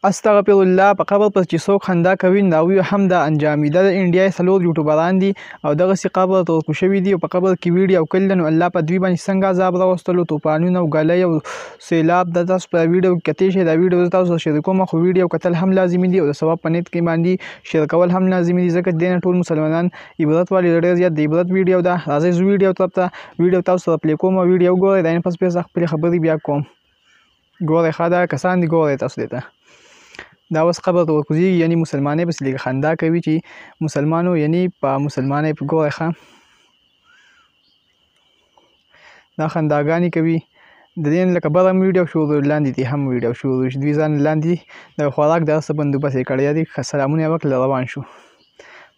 استغفر الله. په قبر پس چې څوک خندا کوي نو د هغوی هم دا انجام وي. دا د انډیا څلور یوټیوبران دي او دغسې قبر ته ورکو شوي دي او په قبر کې ویډیو او کړي نو الله په دوی باندې څنګه عذاب راوستلو، توپانونه او ږلۍ او سیلاب. دا تاسو په ویډیو کې کتی شئ. دا ویډیو زه تاسو سره شریکوم، خو ویډیو کتل هم لازمي دي او د ثواب په نیت کې باندې شیر کول هم لازمي دي، ځکه دې نه ټول مسلمانان عبرت والي. ډېر زیات د عبرت ویډیو ده. راځئ زه ویډیو طرف ته ویډیو تاسو سره پلی کوم، ویډیو وګورئ، دا نه پس بیا زه خپلې خبرې بیا کوم. ګورئ ښه دا کسان دي، ګورئ تاسو دې ته. دا اوس قبر ته ورکوزیږي، یعنی مسلمانۍ پسې لږ خندا کوي چې مسلمانو، یعنی په مسلمانۍ په ګورئ ښه دا خنداګانې کوي. د دې نه لکه بره هم ویډیو شروع، لاندې دي هم ویډیو شروع شي. دوی ځان لاندې د خوراک د هر څه بندوبست یې کړی دی. ښه سلامونه یې وکړل، روان شو،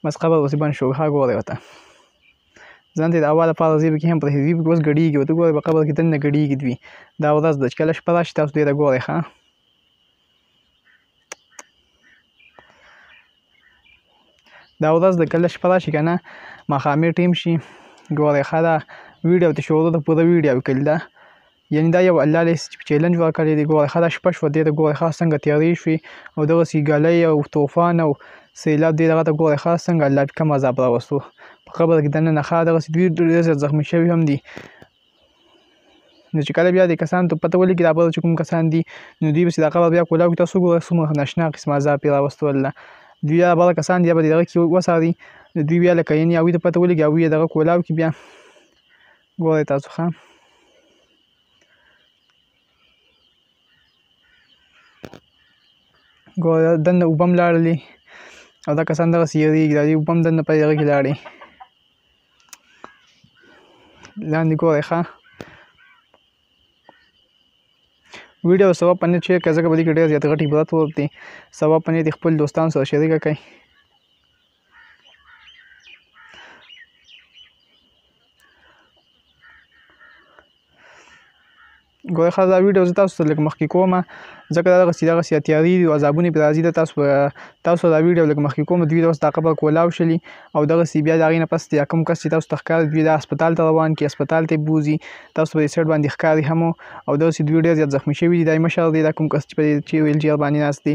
بس قبر پسې بند شو. ښه ګورئ ورته، ځان ته د هوا لپاره ځای پکې هم پرېښی. دوی پکې اوس ګډېږي، ورته ګورئ په قبر کې دننه ګډېږي دوی. دا ورځ ده چې کله شپه راشي تاسو دې ته ګورئ. ښه دا ورځ د کله شپه راشي که نه ماښامي ټیم شي. ګورئ ښه دا ویډیو ته شروع ده، پوره ویډیو کړې ده، یعنی دا یو الله له چیلنج ورکړی دی. ګورئ ښه دا شپه شوه، دې ته ګورئ ښه څنګه تیارې شوې او دغسې ږلۍ او طوفان او سیلاب دې دغه ته ګورئ ښه څنګه الله پې کوم عذاب راوستو په قبر کې دننه. ښه دغسې دوی ډېر زیات زخمي شوي هم دي. نو چې کله بیا دې کسانو ته پته ولګي دا بل چې کوم کسان دي، نو دوی پسې دا قبر بیا کولاو کړي. تاسو وګورئ څومره ناشنا قسمه عذاب یې راوستو الله. دوی یا بل کسان دي به دغه کې وساري، نو دوی بیا لکه یعنی هغوی ته پته ولګي، هغوی یې دغه کولاو کړي. بیا ګورئ تاسو ښه ګوره دننه اوبه هم لاړلې او دا کسان دغسې یریږي، دا دې اوبه هم دننه په دغه کې لاړې لاندې. ګورئ ښه ویډیو ثواب په نیت شیر کړئ، ځکه په دې کې ډېر زیات غټ عبرت پروت دی. ثواب په نیت خپل دوستانو سره شریکه کړئ. ګورئ ښه دا ویډیو زه تاسو ته لږ مخکې کوم، ځکه دا دغسې دغسې تیارې دي او عذابونه پرې راځي. دا تاسو دا ویډیو لږ مخکې کوم. دوی اوس دا قبر کولاو شلي او دغسې بیا د هغې نه پس یا کوم کس چې تاسو ته ښکاري دوی دا هسپتال ته روان کړي، هسپتال ته یې بوځي. تاسو په دې سیټ باندې ښکاري هم او دغسې دوی ډېر زیات زخمي شوي دي. دا یې مشر دی، دا کوم کس چې په دې چې ویل چیر باندې ناست دی.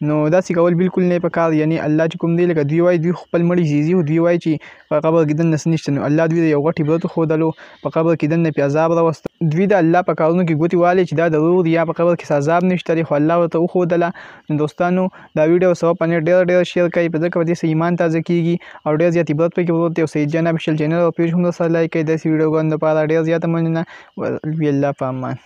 نو داسې کول بالکل نه په کار، یعنی الله چې کوم دی لکه دوی وایي دوی خپل مړي زیزي، خو دوی وایي چې په قبر کې دننه څه نشته. نو الله دوی ته یو غټ عبرت وښودلو، په قبر کې دننه پرې عذاب راوست. دوی د الله په کارونو کې ګوتې والي چې دا دروغ دي یا په قبر کې څه عذاب نشته دی، خو الله ورته وښودله. نو دوستانو دا ویډیو ثواب په نیت ډېر ډېر شیر کړئ، په ځکه په دې سره ایمان تازه کېږي او ډېر زیات عبرت پکې پروت دی. او سید جان افیشل چینل او پیج هم درسره لایک کړئ. داسې ویډیوګانو لپاره ډېر زیاته مننه. وی الله په امان.